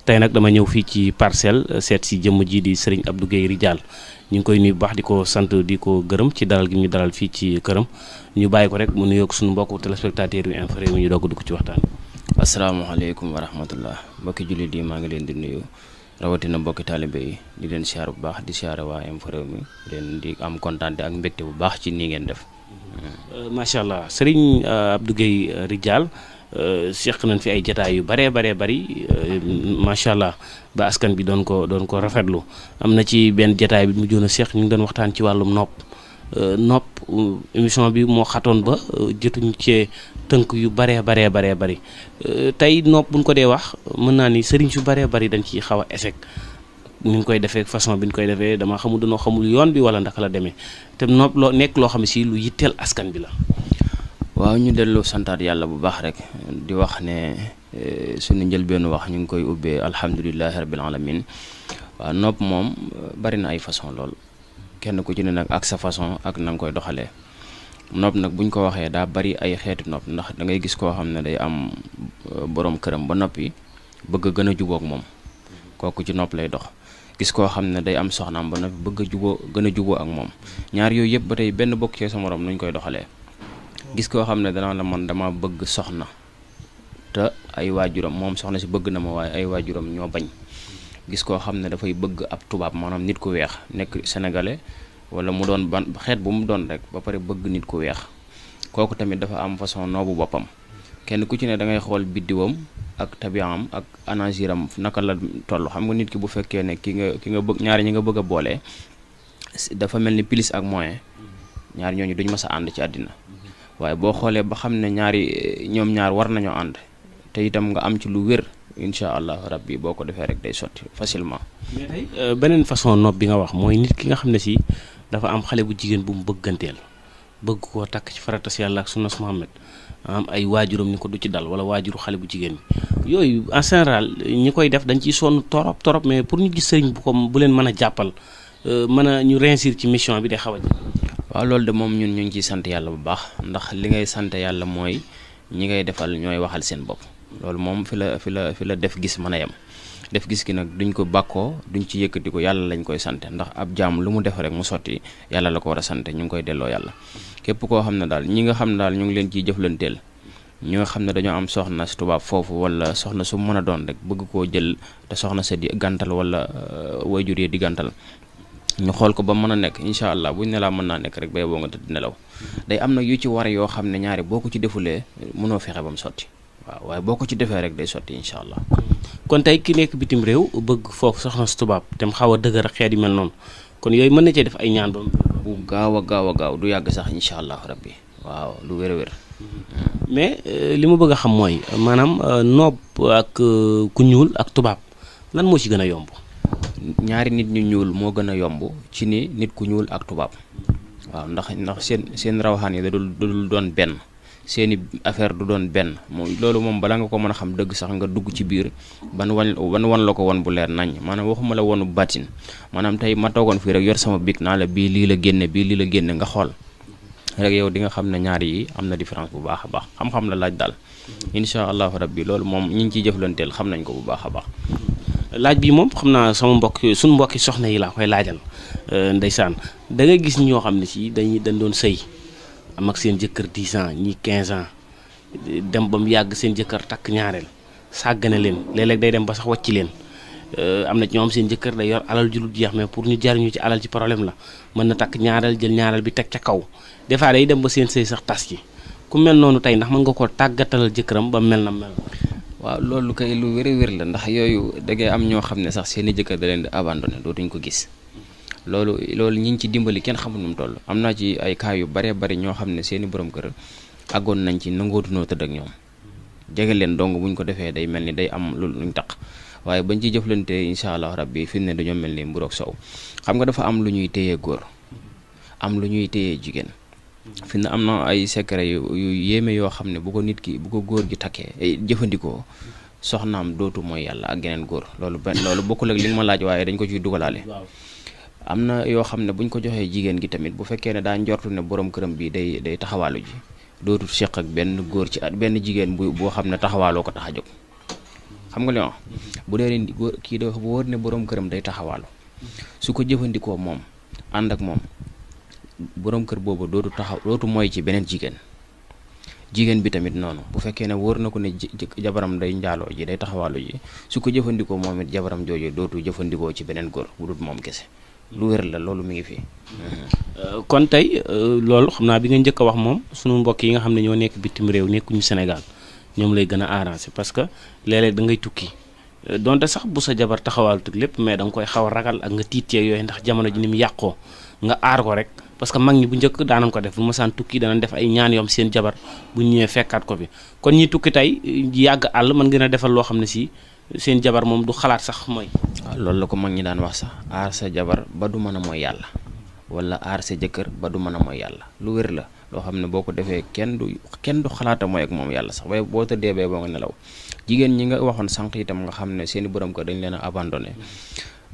tey nag dama ñëw fii ci Parcelles seet si jëmm ji di Serigne Abdou Guèye Ridial ñu ngi koy nuyu bu baax di ko sant di ko gërëm ci dalal gi ñu dalal fii ci këram ñu bàyyi ko rek mu nuyoog suñu mbokku téléspectateurs yu Infos Rewmi ñu doog dugg ci waxtaan. asalaamaaleykum wa rahmatullah mbokki jullit yi maa ngi leen di nuyu rawatina mbokki taalibe yi di leen siyaar bu baax di siyaare waa Infos Rewmi leen di am kontaan ak mbégte bu baax ci nii ngeen def. macha allah Serigne Abdou Guèye Ridial seq nañ fi ay jataay yu bari macha allah ba askan bi doon ko rafetlu am na ci benn jataay bi mu joon a seq ñu ngi doon waxtaan ci wàllum nopp émission bi moo xatoon ba jotuñ cee tënk yu bari tey nopp buñ ko dee wax mën naa ni sëriñ su bari dañ ciy xaw a échec ni ñu koy defee façon bi ñu koy defee dama xamul dañoo xamul yoon bi wala ndaka la demee te nopp loo nekk loo xam ne si lu yitteel askan bi la. waaw ñu dellu santaat yàlla bu baax rek di wax ne suñu njëlbeenu wax ñu ngi koy ubbee alhamdulilahi rabbil alamin waaw nopp moom bari na ay façon lool kenn ku ci ne nag ak sa façon ak na nga koy doxalee nopp nag buñ ko waxee daa bari ay xeeti nopp ndax da ngay gis koo xam ne day am borom këram ba noppi bëgg a gën a jubóog moom kooku ci nopp lay dox gis koo xam ne day am soxnaam ba noppi bëgg a gën a jubóo ak moom ñaar yooyu yëpp ba tey benn bokk ci sa morom nuñ koy doxalee gis koo xam ne danaa la man dama bëgg soxna te ay waajuram moom soxna si bëgg na ma waaye ay waajuram ñoo bañ gis koo xam ne dafay bëgg ab tubaab maanaam nit ku weex nekk sénégalais wala mu doon ban xeet bu mu doon rek ba pare bëgg nit ku weex kooku tamit dafa am façon noobu boppam kenn ku ci ne da ngay xool biddiwam ak tabiam ak anagiram naka la toll xam nga nit ki bu fekkee ne ki nga bëgg ñaari ñi nga bëgg a boole dafa mel ni plus ak moyen ñaari ñooñu duñ mës a ànd ci àddina waaye boo xoolee ba xam ne ñoom ñaar war nañoo ànd te itam nga am ci lu wér incha allah rabbi boo ko defee rek day sotti facilement. mais tey beneen façon nopp bi nga wax mooy nit ki nga xam ne si dafa am xale bu jigéen bu mu bëgganteel bëgg koo takk ci faratas yàlla ak sunnas Muhammad am ay waajuram ni ko du ci dal wala waajuru xale bu jigéen bi yooyu en général ñi koy def dañ ciy sonn torop mais pour ñu gis sëriñ bu leen mën a jàppal mën a ñu réussir ci mission bi day xaw a waaw loolu de moom ñun ñu ngi ciy sant yàlla bu baax ndax li ngay sant yàlla mooy ñi ngay defal ñooy waxal seen bopp loolu moom fi la def gis mën a yem def gis gi nag duñ ko bàkkoo duñ ci yëkkati ko yàlla lañ koy sant ndax ab jaam lu mu def rek mu sotti yàlla la ko war a sant ñu ngi koy delloo yàlla képp koo xam ne daal ñi nga xam ne daal ñu ngi leen ciy jëflanteel ñi nga xam ne dañoo am soxna si tubaab foofu wala soxna su mën a doon rek bëgg koo jël te soxna sa di gàntal wala waajur yi di gàntal ñu xool ko ba mën a nekk incha allah buñ ne laa mën naa nekk rek bay boo nga tëdd nelaw day am nag yu ci war yoo xam ne ñaari boo ko ci defulee mënoo fexe ba mu sotti waaw waaye boo ko ci defee rek day sotti incha allah. kon tey ki nekk bitim réew bëgg foofu soxna su tubaab te mu xaw a dëgër xeet yu mel noonu kon yooyu mën na cee def ay ñaan ba bu gaaw a gaaw du yàgg sax incha allah rabbi waaw lu wér. mais li ma bëgg a xam mooy maanaam noob ak ku ñuul ak tubaab lan moo ci gën a yomb. ñaari nit ñu ñuul moo gën a yomb ci ni nit ku ñuul ak tubaab waaw ndax seen rawaxaan yi da dul doon benn seeni affaire du doon benn loolu moom bala nga ko mën a xam dëgg sax nga dugg ci biir ban wan la ko won bu leer nañ maanaam waxuma la wonu bàttin maanaam tey ma toogoon fii rek yor sama bic naa la bii lii la génne nga xool rek yow di nga xam ne ñaari yi am na différence bu baax a baax xam-xam la laaj daal incha allahu rabbi loolu moom ñi ngi ciy jëflanteel xam nañ ko bu baax a baax. laaj bi moom xam naa suñu mbokki soxna yi laa koy laajal ndeysaan da nga gis ñoo xam ne si dañ doon sëy am ak seen jëkkër 10 ans ñi 15 ans dem ba mu yàgg seen jëkkër takk ñaareel sàggane leen léeg-léeg day dem ba sax wàcc leen am na ci ñoom seen jëkkër day yor alal ju dul jeex mais pour ñu jariñu ci alal ci problème la mën na takk ñaareel jël ñaareel bi teg ca kaw des fois day dem ba seen sëy sax tas ci ku mel noonu tey ndax mën nga koo tàggatalal jëkkëram ba mel na mel. waaw loolu kay lu wér la ndax yooyu da ngay am ñoo xam ne sax seeni jëkkër da leen di abandonné dootuñ ko gis loolu ñi ngi ci dimbali kenn xamul nu mu toll am naa ci ay cas yu bari ñoo xam ne seeni borom kër àggoon nañ ci nangootunoo tëdd ak ñoom jege leen dong buñ ko defee day mel ni day am luñ taq waaye bañ ciy jëflante incha allah rabbi fi ne dañoo mel ni mburoog sow xam nga dafa am lu ñuy téyee góor am lu ñuy téyee jigéen fi ne am na ay secret yu yéeme yoo xam ne bu ko góor gi takkee jëfandikoo soxnaam dootu mooy yàlla ak geneen góor loolu bokkul ak li nga ma laaj waaye dañ ko ciy dugalaale am na yoo xam ne buñ ko joxee jigéen gi tamit bu fekkee ne daa njortu ne borom këram bi day taxawaalu ji dootul seq ak benn góor ci benn jigéen boo xam ne taxawaaloo ko tax a jóg xam nga li wax bu dee ni kii dafa wóor ne borom këram day taxawaalu su ko jëfandikoo moom ànd ak moom borom kër boobu dootu mooy ci beneen jigéen bi tamit noonu bu fekkee ne wóor na ko ne jabaram day njaaloo ji day taxawaalu ji su ko jëfandikoo moom it jabaram jooju dootu jëfandikoo ci beneen góor bu dul moom kese lu wér la loolu mi ngi fi. kon tey loolu xam naa bi nga njëkk a wax moom sunu mbokk yi nga xam ne ñoo nekk bitim réew nekkuñu Sénégal ñoom lay gën a arrangé parce que léeg-léeg da ngay tukki donte sax bu sa jabar taxawaalu tug lépp mais da nga koy xaw a ragal ak nga tiit yeeg yooyu ndax jamono ji ni mu yàqoo nga aar ko rek. parce que mag ñi bu njëkk daanañ ko def bu ma saan tukki danañ def ay ñaan yoom seen jabar bu ñëwee fekkaat ko fi kon ñi tukki tey yàgg àll mën ngeen a defal loo xam ne si seen jabar moom du xalaat sax mooy. waaw loolu la ko mag ñi daan wax sax aar sa jabar ba du mën a mooy yàlla wala aar sa jëkkër ba du mën a mooy yàlla lu wér la loo xam ne boo ko defee kenn du xalaata mooy ak moom yàlla sax waaye boo tëddee bee boo nga nelaw jigéen ñi nga waxoon sànq itam nga xam ne seeni borom ko dañ leen a abandonné.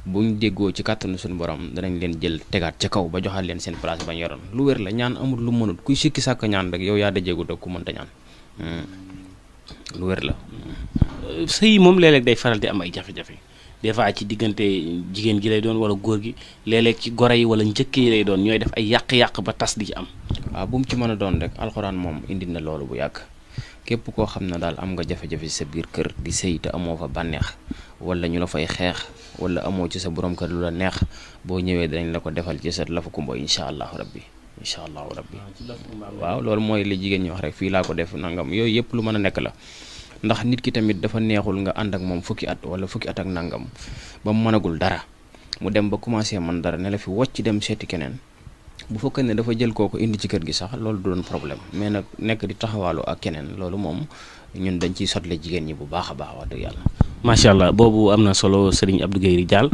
buñ déggoo ci kàttanu suñu borom danañ leen jël tegaat ca kaw ba joxaat leen seen place bañ yoroon lu wér la ñaan amul lu mënut kuy sikki sàkk ñaan rek yow yaa dajeegut ak ku mënta ñaan lu wér la. sëy moom léeg-léeg day faral di am ay jafe-jafe des fois ci diggante jigéen gi lay doon wala góor gi léeg-léeg ci goro yi wala njëkk yi lay doon ñooy def ay yàq-yàq ba tas di ci am. waaw bu mu ci mën a doon rek alxuraan moom indi na loolu bu yàgg képp koo xam ne daal am nga jafe-jafe sa biir kër di sëy te amoo fa bànneex wala ñu la fay xeex wala amoo ci sa borom kër lu la neex boo ñëwee danañ la ko defal ci sa lafu kumbo incha allahu rabbi waaw loolu mooy li jigéen ñi wax rek fii laa ko def nangam yooyu yëpp lu mën a nekk la ndax nit ki tamit dafa neexul nga ànd ak moom fukki at wala fukki at ak nangam ba mu mënagul dara mu dem ba commencé man dara ne la fi wocc dem seeti keneen bu fekkee ne dafa jël kooku indi ci kër gi sax loolu du doon problème mais nag nekk di taxawaalu ak keneen loolu moom ñun dañ ciy sotle jigéen ñi bu baax a baax wax dëgg yàlla. macha allah boobu am na solo Serigne Abdou Guèye Ridial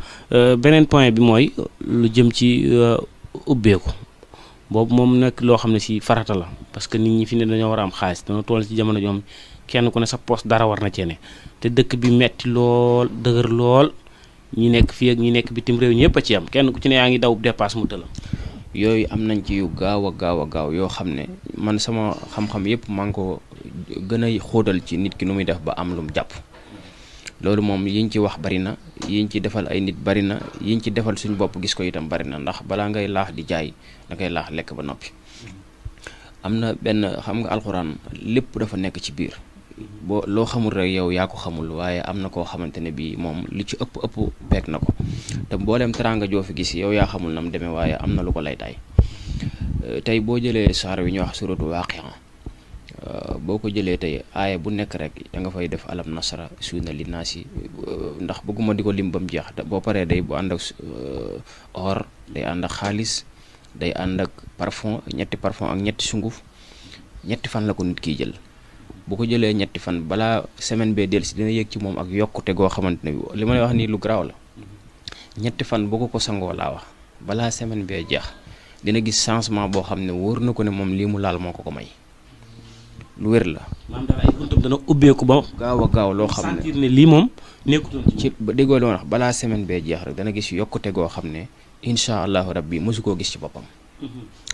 beneen point bi mooy lu jëm ci ubbeeku boobu moom nekk loo xam ne si farata la parce que nit ñi fi ne dañoo war a am xaalis dañoo toll ci jamono ñoom kenn ku ne sa poste dara war na cee ne te dëkk bi metti lool dëgër lool ñi nekk fii ak ñi nekk bitim réew ñëpp a ci am kenn ku ci ne yaa ngi daw dépasse mu tëla yooyu am nañ ci yu gaaw a gaaw yoo xam ne man sama xam-xam yëpp maa ngi ko gën a xóotal ci nit ki nu muy def ba am lu mu jàpp loolu moom yiñ ci wax bari na yiñ ci defal ay nit bari na yiñ ci defal suñu bopp gis ko itam bari na ndax balaa ngay laax di jaay da ngay laax lekk ba noppi am na benn xam nga alxuraan lépp dafa nekk ci biir boo loo xamul rek yow yaa ko xamul waaye am na koo xamante ne bii moom li ci ëpp peeg na ko te mboolem teraanga joo fi gis yow yaa xamul na mu demee waaye am na lu ko lay tay tey boo jëlee saar wi ñuy wax suratu Waaqi'a boo ko jëlee tey aaya bu nekk rek da nga fay def alam nasara suuna li naasi ndax bëgguma di ko lim ba mu jeex boo paree day bu ànd ak or day ànd ak xaalis day ànd ak parfum ñetti parfum ak ñetti sunguf ñetti fan la ko nit kiy jël bu ko jëlee ñetti fan balaa semaine bee dellusi dina yëg ci moom ak yokkute goo xamante ne bi li ma lay wax nii lu garaaw la ñetti fan boo ko sangoo laa wax balaa semaine bee jeex dina gis changement boo xam ne wóor na ko ne moom lii mu laal moo ko may lu wér la. maanaam daal ay buntam dana ubbeeku ba. gaaw a gaaw loo xam sentir ne lii moom nekkutoon ci déggoo la wax balaa semaine bee jeex rek dana gis yokkute goo xam ne incha allahu rabbi mosu koo gis ci boppam.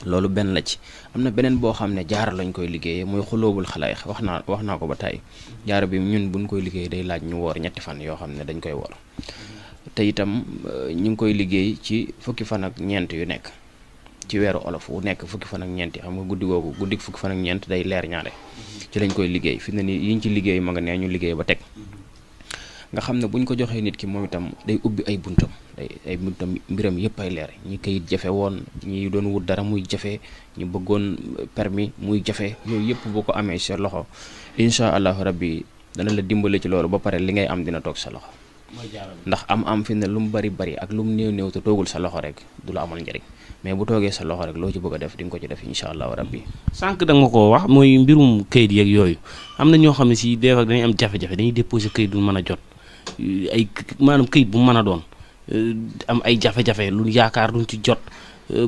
loolu benn la ci am na beneen boo xam ne jaara lañ koy liggéeyee mooy xuloobul xalaayix wax naa ko ba tey jaara bi ñun buñ koy liggéey day laaj ñu woor ñetti fan yoo xam ne dañ koy woor te itam ñu ngi koy liggéey ci fukki fan ak ñeent yu nekk ci weeru olof wu nekk fukki fan ak ñeent yi xam nga guddi googu guddi fukki fan ak ñeent day leer ñaare ci lañ koy liggéey fi ne ni yiñ ci liggéey ma nga ne ñu liggéey ba teg nga xam ne buñ ko joxee nit ki moom itam day ubbi ay buntam ay buntam mbiram yëpp ay leer ñi kayit jafe woon ñi doon wut dara muy jafe ñu bëggoon permis muy jafe yooyu yëpp boo ko amee sa loxo incha allahu rabbi dana la dimbale ci loolu ba pare li ngay am dina toog sa loxo ndax am fi ne lu mu bari ak lu mu néew te toogul sa loxo rek du la amal njëriñ mais bu toogee sa loxo rek loo ci bëgg a def di nga ko ci def incha allahu rabbi sànq da nga ko wax mooy mbirum kayit yeeg yooyu am na ñoo xam ne si des fois dañuy am jafe-jafe dañuy déposer kayit du mën a jot ay maanaam kayit bu mën a doon am ay jafe-jafe lu yaakaar duñ ci jot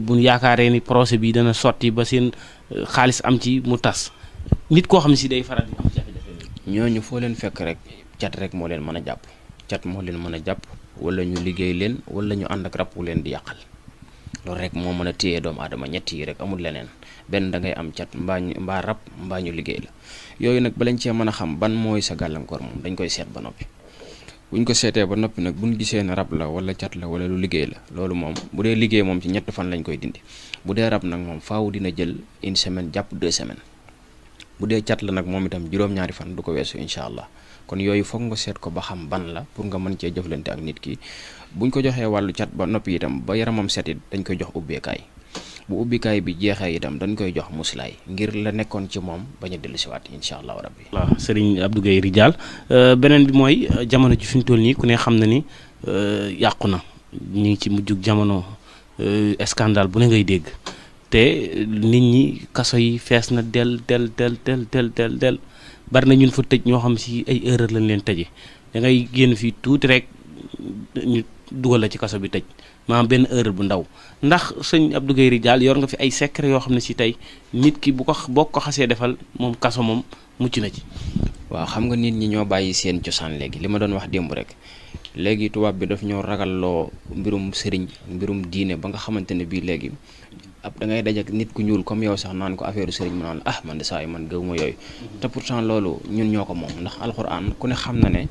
bu yaakaaree ni procès bi dana sotti ba seen xaalis am ci mu tas nit koo xam ne si day faral di am jafe-jafe ñooñu foo leen fekk rek cat rek moo leen mën a jàpp cat moo leen mën a jàpp wala ñu liggéey leen wala ñu ànd ak rab wu leen di yàqal loolu rek moo mën a téye doomu aadama ñett yi rek amul leneen benn da ngay am cat mbaa rab mbaa ñu liggéey la yooyu nag balañ cee mën a xam ban mooy sa gàllankoor moom dañ koy seet ba noppi buñ ko seetee ba noppi nag buñ gisee ne rab la wala cat la wala lu liggéey la loolu moom bu dee liggéey moom ci 3 fan lañ koy dindi. bu dee rab nag moom faaw dina jël 1 semaine jàpp 2 semaines bu dee cat la nag moom itam juróom-ñaari fan du ko weesu incha allah. kon yooyu foog nga seet ko ba xam ban la pour nga mën cee jëflante ak nit ki buñ ko joxee wàllu cat ba noppi itam ba yaramam set it dañ koy jox ubbeekaay bu ubbikaay bi jeexee itam dañ koy jox muslaay ngir la nekkoon ci moom bañ a dellusiwaat incha allahu rabbi. waaw Serigne Abdou Guèye Ridial beneen bi mooy jamono ji fi ñu toll nii ku ne xam na ni yàqu na ñu ngi ci mujjug jamono scandale bu ne ngay dégg te nit ñi kaso yi fees na del bari na ñun fa tëj ñoo xam si ay erreur lañ leen tëje da ngay génn fii tuuti rek ñu dugal la ci kaso bi tëj maanaam benn erreur bu ndaw ndax sëñ Abdou Guèye Ridial yor nga fi ay secret yoo xam ne si tey nit ki boo ko xasee defal moom kaso moom mucc na ci. waaw xam nga nit ñi ñoo bàyyi seen cosaan léegi li ma doon wax démb rek léegi tubaab bi daf ñoo ragalloo mbirum sëriñ mbirum diine ba nga xamante ne bii léegi ab da ngay dajak nit ku ñuul comme yow sax naan ko affaire sëriñ mu naan man de saa yi man gëwuma yooyu te pourtant loolu ñun ñoo ko moom ndax alxuraan ku ne xam na ne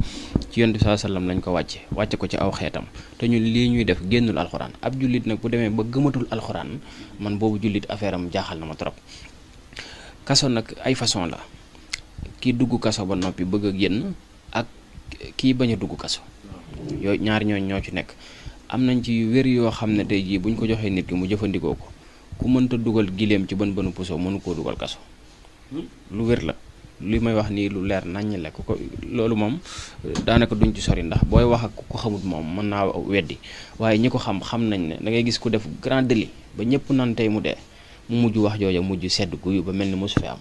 ci yonent bi sallallahu alayhi wasallam lañ ko wàcce ko ci aw xeetam te ñun lii ñuy def génnul alxuraan ab jullit nag bu demee ba gëmatul alxuraan man boobu jullit affaire am jaaxal na ma trop. kaso nag ay façon la kii dugg kaso ba noppi bëgg a génn ak kii bañ a dugg kaso yooyu ñaari ñoo ci nekk am nañ ci wér yoo xam ne tey jii buñ ko joxee nit ki mu jëfandikoo ko ku mënta dugal gileem ci bën bënu puso mënu koo dugal kaso lu wér la li may wax nii lu leer naññ la ku ko loolu moom daanaka duñ ci sori ndax booy wax ak ku ko xamut moom mën naa weddi waaye ñi ko xam nañ ne da ngay gis ku def grand délit ba ñëpp nan tey mu dee mu mujj wax jooja mujj sedd guyu ba mel ni mosu fi am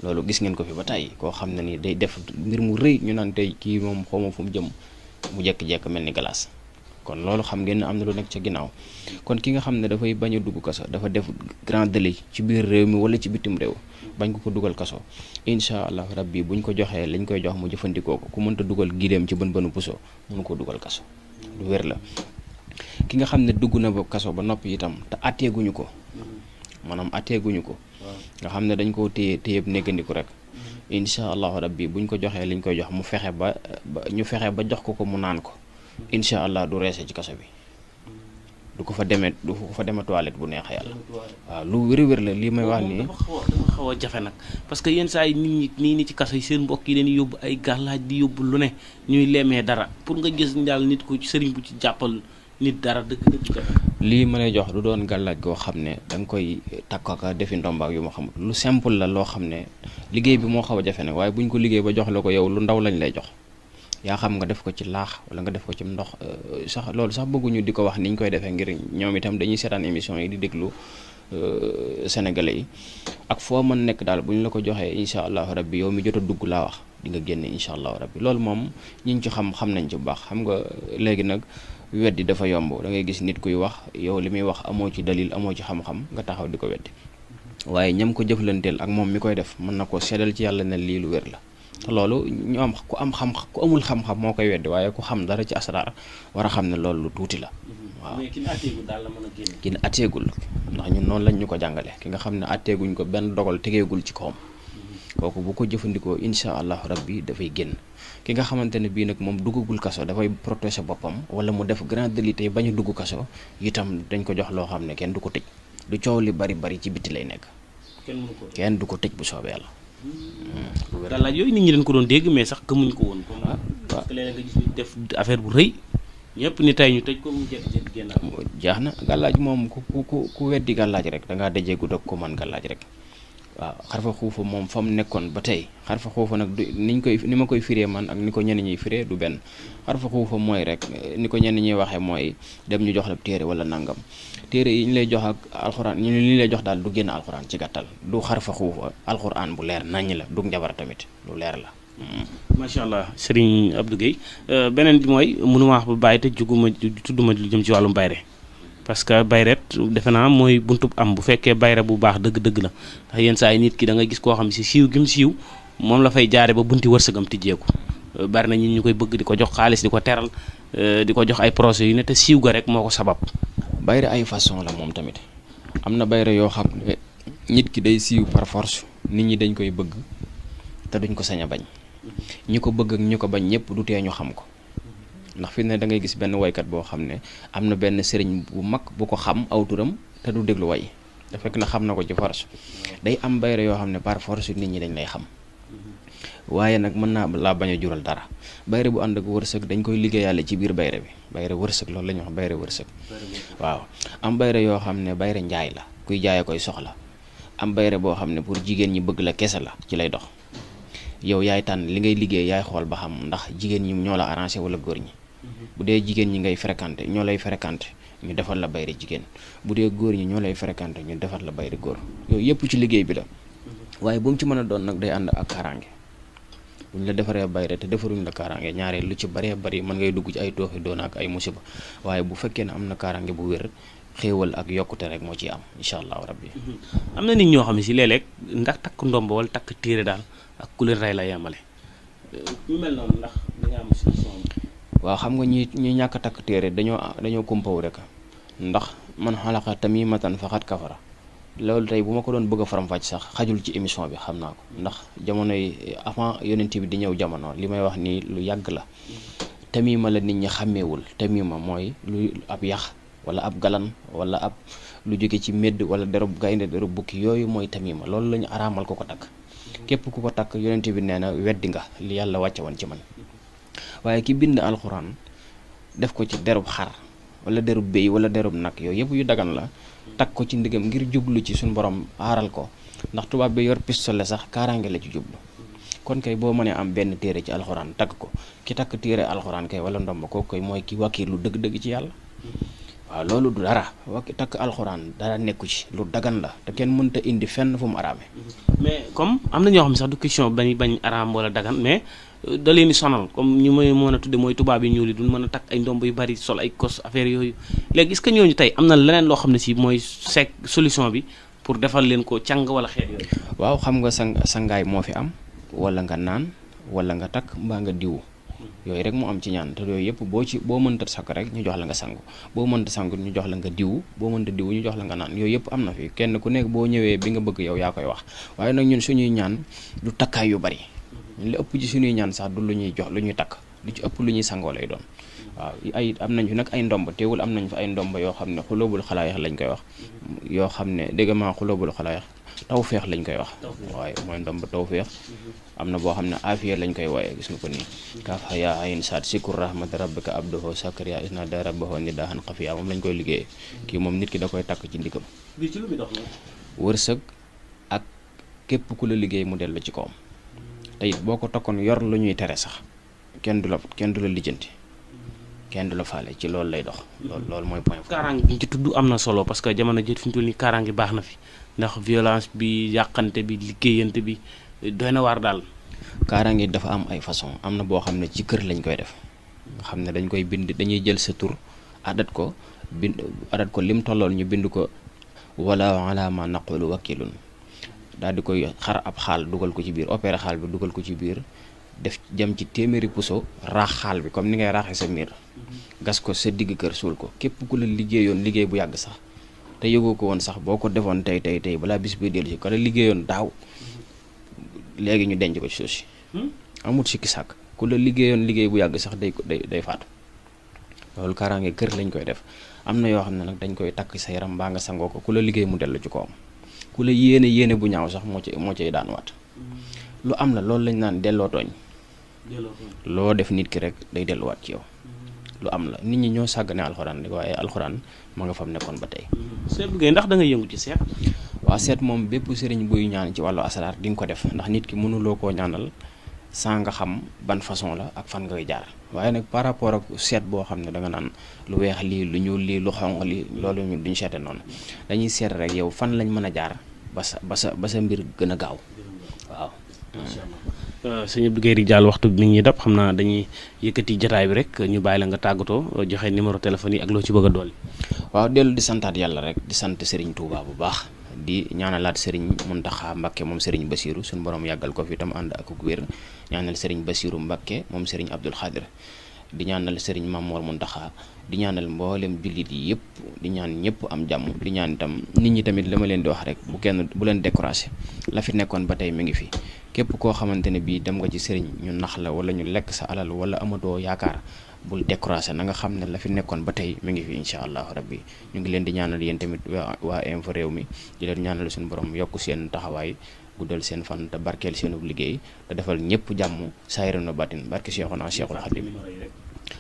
loolu gis ngeen ko fi ba tey koo xam ne ni day def mbir mu rëy ñu naan tey kii moom xawma fu mu jëm mu jekk-jekk mel ni glace kon loolu xam ngeen ne am na lu nekk ca ginnaaw kon ki nga xam ne dafay bañ a dugg kaso dafa def grand délit ci biir réew mi wala ci bitim réew bañ ko dugal kaso incha allah rabbi buñ ko joxee lañ koy jox mu jëfandikoo ko ku mënta dugal gileem ci bën bënu puso mënu ko dugal kaso lu wér la ki nga xam ne dugg na ba kaso ba noppi itam te atteeguñu ko maanaam atteeguñu ko nga xam ne dañ koo téyeb néggandiku rek incha allahu rabbi buñ ko joxee liñ koy jox mu fexe ba ñu fexe ba jox ko mu naan ko incha allah du reese ci kaso bi du ko fa demee toilette bu neexee yàlla waaw lu wér-wér la lii may wax nii dafa xaw a jafe nag parce que yenn saa yi nit ñi nii ci kaso yi seen mbokk yi dañuy yóbbu ay gàllaaj di yóbbu lu ne ñuy leemee dara pour nga gis daal nit ko sëriñ bu ci jàppal nit dara dëgg jafe lii ma lay jox du doon gàllaaj goo xam ne da nga koy takkaka defi ndombaak yu ma xamul lu simple la loo xam ne liggéey bi moo xaw a jafe nag waaye buñ ko liggéey ba jox la ko yow lu ndaw lañ lay jox yaa xam nga def ko ci laax wala nga def ko ci ndox sax loolu sax bëgguñu di ko wax ni ñu koy defee ngir ñoom itam dañuy seetaan émission yi di déglu sénégalais yi ak foo mën nekk daal bu ñu la ko joxee incha allahu rabbi yow mi jot a dugg laa wax di nga génne incha allahu rabbi loolu moom ñi ci xam nañ ci bu baax xam nga léegi nag weddi dafa yomb da ngay gis nit kuy wax yow li muy wax amoo ci dalil amoo ci xam-xam nga taxaw di ko weddi waaye ñam ko jëflanteel ak moom mi koy def mën na ko seddal ci yàlla ne lii lu wér la te loolu ñu am ku amul xam-xam moo koy weddi waaye ku xam dara ci asraar war a xam ne loolu lu tuuti la waaw mais ki ne atteegul daal la mën a génne. ki ne atteegul ndax ñun noonu lañ ñu ko jàngale ki nga xam ne atteeguñ ko benn dogal tegeegul ci kawam kooku bu ko jëfandikoo incha allahu rabbi dafay génn ki nga xamante ne bii nag moom duggagul kaso dafay protéger boppam wala mu def grand délit tey bañ a dugg kaso itam dañ ko jox loo xam ne kenn du ko tëj du coow li bari ci biti lay nekk kenn du ko tëj bu soobee yàlla. gàllaaj yooyu nit ñi dañ ko doon dégg mais sax gëmuñ ko woon. waaw parce que léeg-léeg nga gis ñu def affaire bu rëy ñëpp ni tey ñu tëj ko mu jékki-jékki génn. jaax na gàllaaj moom ku weddi gàllaaj rek da ngaa dajeegu dog ko man gàllaaj rek waaw xarfa xuufa moom fa mu nekkoon ba tey xarfa xuufa nag du ni ma koy firee man ak ni ko ñenn ñuy firee du benn xarfa xuufa mooy rek ni ko ñenn ñuy waxee mooy dem ñu jox la téere wala nangam téere yi ñu lay jox ak alxuraan ñu li lay jox daal du génn alxuraan ci gàttal du xarfa xuufa alxuraan bu leer naññ la du njabar tamit lu leer la. macha allah Serigne Abdou Guèye beneen bi mooy mënuma wax ba bàyyi te juguma tudduma lu jëm ci wàllum bayre parce que bayret defe naa mooy buntub am bu fekkee bayre bu baax dëgg-dëgg la ndax yenn saa yi nit ki da nga gis koo xam si siiw gi mu siiw moom la fay jaare ba bunti wërsëgam tijjeeku bari na ñun ñu koy bëgg di ko jox xaalis di ko teral di ko jox ay projet yu ne te siiw ga rek moo ko sabab. bayre ay façon la moom tamit am na bayre yoo xam ne nit ki day siiw par force nit ñi dañ koy bëgg te duñ ko sañ a bañ ñi ko bëgg ak ñi ko bañ ñëpp du tee ñu xam ko ndax fi ne da ngay gis benn waykat boo xam ne am na benn sëriñ bu mag bu ko xam aw turam te du déglu way da fekk na xam na ko ci force day am bayre yoo xam ne par force nit ñi dañ lay xam waaye nag mën naa laa bañ a jural dara bayre bu ànd ak wërsëg dañ koy liggéeyaale ci biir bayre bi bayre wërsëg loolu la ñuy wax bayre wërsëg waaw am bayre yoo xam ne bayre njaay la kuy jaay koy soxla am bayre boo xam ne pour jigéen ñi bëgg la kese la ci lay dox yow yaay tànn li ngay liggéey yaay xool ba xam ndax jigéen ñi ñoo la arrangé wala góor ñi bu dee jigéen ñi ngay fréquenté ñoo lay fréquenté ñu defal la bayre jigéen bu dee góor ñi ñoo lay fréquenté ñu defal la bayre góor yooyu yëpp ci liggéey bi la waaye bu mu ci mën a doon nag day ànd ak kaaraange bu ñu la defaree bayre te defaruñ la kaaraange ñaaree lu ci baree bari mën ngay dugg ci ay tooxi doona ak ay musiba waaye bu fekkee ne am na kaaraange bu wér xéewal ak yokkute rek moo ciy am incha allahu rabbi am na nit ñoo xam ne si léeg-léeg ndax takk ndombo wala takk téere daal ak ku leen rey la yemale ñu mel noonu ndax da nga am solution. waaw xam nga ñi ñàkk takk téere dañoo kumpaw rek ndax man xalaqa tamimatan faqad kafara loolu tey bu ma ko doon bëgg a faram-fàcc sax xajul ci émission bi xam naa ko ndax jamono yi avant yonent bi di ñëw jamono li may wax nii lu yàgg la tamima la nit ñi xàmmeewul tamima mooy lu ab yax wala ab galan wala ab lu jóge ci médd wala derub gaynde derub bukki yooyu mooy tamima loolu la ñu araamal ko takk képp ku ko takk yonent bi nee na weddi nga li yàlla wàcce woon ci man waaye ki bind alxuraan def ko ci derub xar wala derub béy wala derub nag yooyu yëpp yu dagan la takk ko ci ndigam ngir jublu ci suñu borom aaral ko ndax tubaab bi yor pistolet sax kaaraange la ci jublu kon kay boo mënee am benn téere ci alxuraan takk ko ki takk téere alxuraan kay wala ndomba kooku koy mooy ki wàkkiirlu dëgg-dëgg ci yàlla waaw loolu du dara takk alxuraan dara nekku ci lu dagan la te kenn mënta indi fenn fu mu araame mais comme am na ñoo xam ne sax du question bañ araam wala dagan mais da leen di sonal comme ñu may mën a tudde mooy tubaab yi ñuul yi duñ mën a takk ay ndomb yu bari sol ay kos affaire yooyu léegi est-ce que ñooñu tey am na leneen loo xam ne si mooy solution bi pour defal leen ko càng wala xeet yooyu. waaw xam nga sangaay moo fi am wala nga naan wala nga takk mbaa nga diwu yooyu rek moo am ci ñaan te yooyu yëpp boo mënta sakk rek ñu jox la nga sangu boo mënta sangu ñu jox la nga diwu boo mënta diwu ñu jox la nga naan yooyu yëpp am na fi kenn ku nekk boo ñëwee bi nga bëgg yow yaa koy wax waaye nag ñun suñuy ñaan du takkaay yu bari ñun li ëpp ci suñuy ñaan sax du lu ñuy jox lu ñuy takk lu ci ëpp lu ñuy sangoo lay doon waaw am nañ fi nag ay ndomb teewul am nañ fi ay ndomb yoo xam ne xulóobul xalaayax lañ koy wax yoo xam ne dégg maa xulóobul xalaayax tawféex lañ koy wax waaye mooy ndomb tawféex am na boo xam ne afiya lañ koy wooyee gis nga ko nii kaaf yaa ayin saat sikur rahmati rabbika abdoho sakariya isna da rabbaho ni daaxan xafiya moom lañ koy liggéeyee kii moom nit ki da koy takk ci ndikam wërsëg ak képp ku la liggéey mu dellu ci kawam te it boo ko takkoon yor lu ñuy tere sax kenn du la lijjanti kenn du la faale ci loolu lay dox loolu mooy point. kaaraange bi ñu ci tudd am na solo parce que jamono jii fi ñu toll nii kaaraange baax na fi ndax violence bi yàqante bi liggéeyante bi doy na waar daal. kaaraange dafa am ay façon am na boo xam ne ci kër lañ koy def nga xam ne dañ koy bind dañuy jël sa tur adat ko lim tollool ñu bind ko wala ala ma naqulu wakilun daal di koy xar ab xaal dugal ko ci biir opéré xaal bi dugal ko ci biir def jëm ci téeméeri puso raax xaal bi comme ni ngay raaxee sa miir gas ko sa digg kër suul ko képp ku la liggéeyoon liggéey bu yàgg sax te yëgoo ko woon sax boo ko defoon tey balaa bis bi dellu si ko la liggéeyoon daaw léegi ñu denc ko ci suuf si amut sikki sàkk ku la liggéeyoon liggéey bu yàgg sax day faatu loolu kaaraange kër lañ koy def am na yoo xam ne nag dañ koy takk sa yaram mbaa nga sangoo ko ku la liggéey mu dellu ci kawam ku la yéene bu ñaaw sax moo cay daan waat lu am la loolu lañ naan delloo tooñ loo def nit ki rek day delluwaat ci yow lu am la nit ñi ñoo sàggane alxuraan rek waaye alxuraan ma nga fam nekkoon ba tey. seet bu ndax da nga yëngu ci seet. waaw seet moom bépp sëriñ buy ñaan ci wàllu asaraar di nga ko def ndax nit ki mënuloo koo ñaanal saa nga xam ban façon la ak fan ngay jaar waaye nag par rapport ak seet boo xam ne da nga naan lu weex lii lu ñuul lii lu xonq lii loolu ñu duñ seete noonu dañuy seet rek yow fan lañ mën a jaar ba sa mbir gën a gaaw waaw. sëñ Abdou Guèye Ridial waxtu bi mi ngi dab xam naa dañuy yëkkati jotaay bi rek ñu bàyyi la nga tàggatoo joxe numéro téléphone yi ak loo ci bëgg a dolli. waaw dellu di santaat yàlla rek di sant Serigne Touba bu baax di ñaanalaat Serigne Mountakha Mbacké moom Serigne Bassirou suñu borom yàggal ko fi itam ànd ak wér ñaanal Serigne Bassirou Mbacké moom Serigne Abdoul Khadir di ñaanal Serigne Mamour Mountakha di ñaanal mboolem jullit yi yëpp di ñaan ñëpp am jàmm di ñaan itam nit ñi tamit la ma leen di wax rek bu leen découragé la fi nekkoon ba tey mi ngi fi képp koo xamante ne bii dem nga ci sëriñ ñu nax la wala ñu lekk sa alal wala amatoo yaakaar bul découragé na nga xam ne la fi nekkoon ba tey mi ngi fi incha allahu rabbi ñu ngi leen di ñaanal yéen tamit waa Infos Rewmi di leen ñaanal suñu borom yokk seen taxawaay guddal seen fan te barkeel seenu liggéey te defal ñëpp jàmm saayiran wa baatin barke Cheikhuna Cheikhul Khadim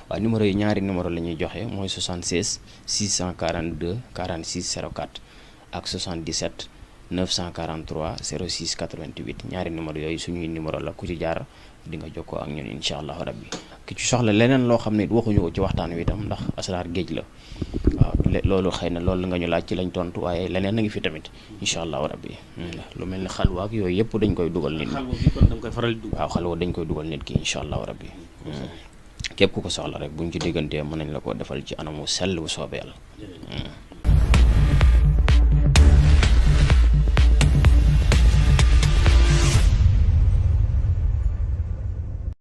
waaw numéro yi ñaari numéro la ñuy joxe mooy 76 642 46 04 ak 77 943 06 88 ñaari numéro yooyu suñuy numéro la ku ci jaar di nga jokkoo ak ñun incha allahu rabbi ki ci soxla leneen loo xam ne waxuñu ko ci waxtaan wi itam ndax asraar géej la waaw loolu xëy na loolu nga ñu laaj ci lañ tontu waaye leneen a ngi fi tamit incha allahu rabbi lu mel ne xalwa ak yooyu yëpp dañ koy dugal nit ñi waaw xalwa dañ koy dugal nit ki incha allahu rabbi képp ku ko soxla rek buñ ci diggantee mën nañ la ko defal ci anamu sell bu soobee yàlla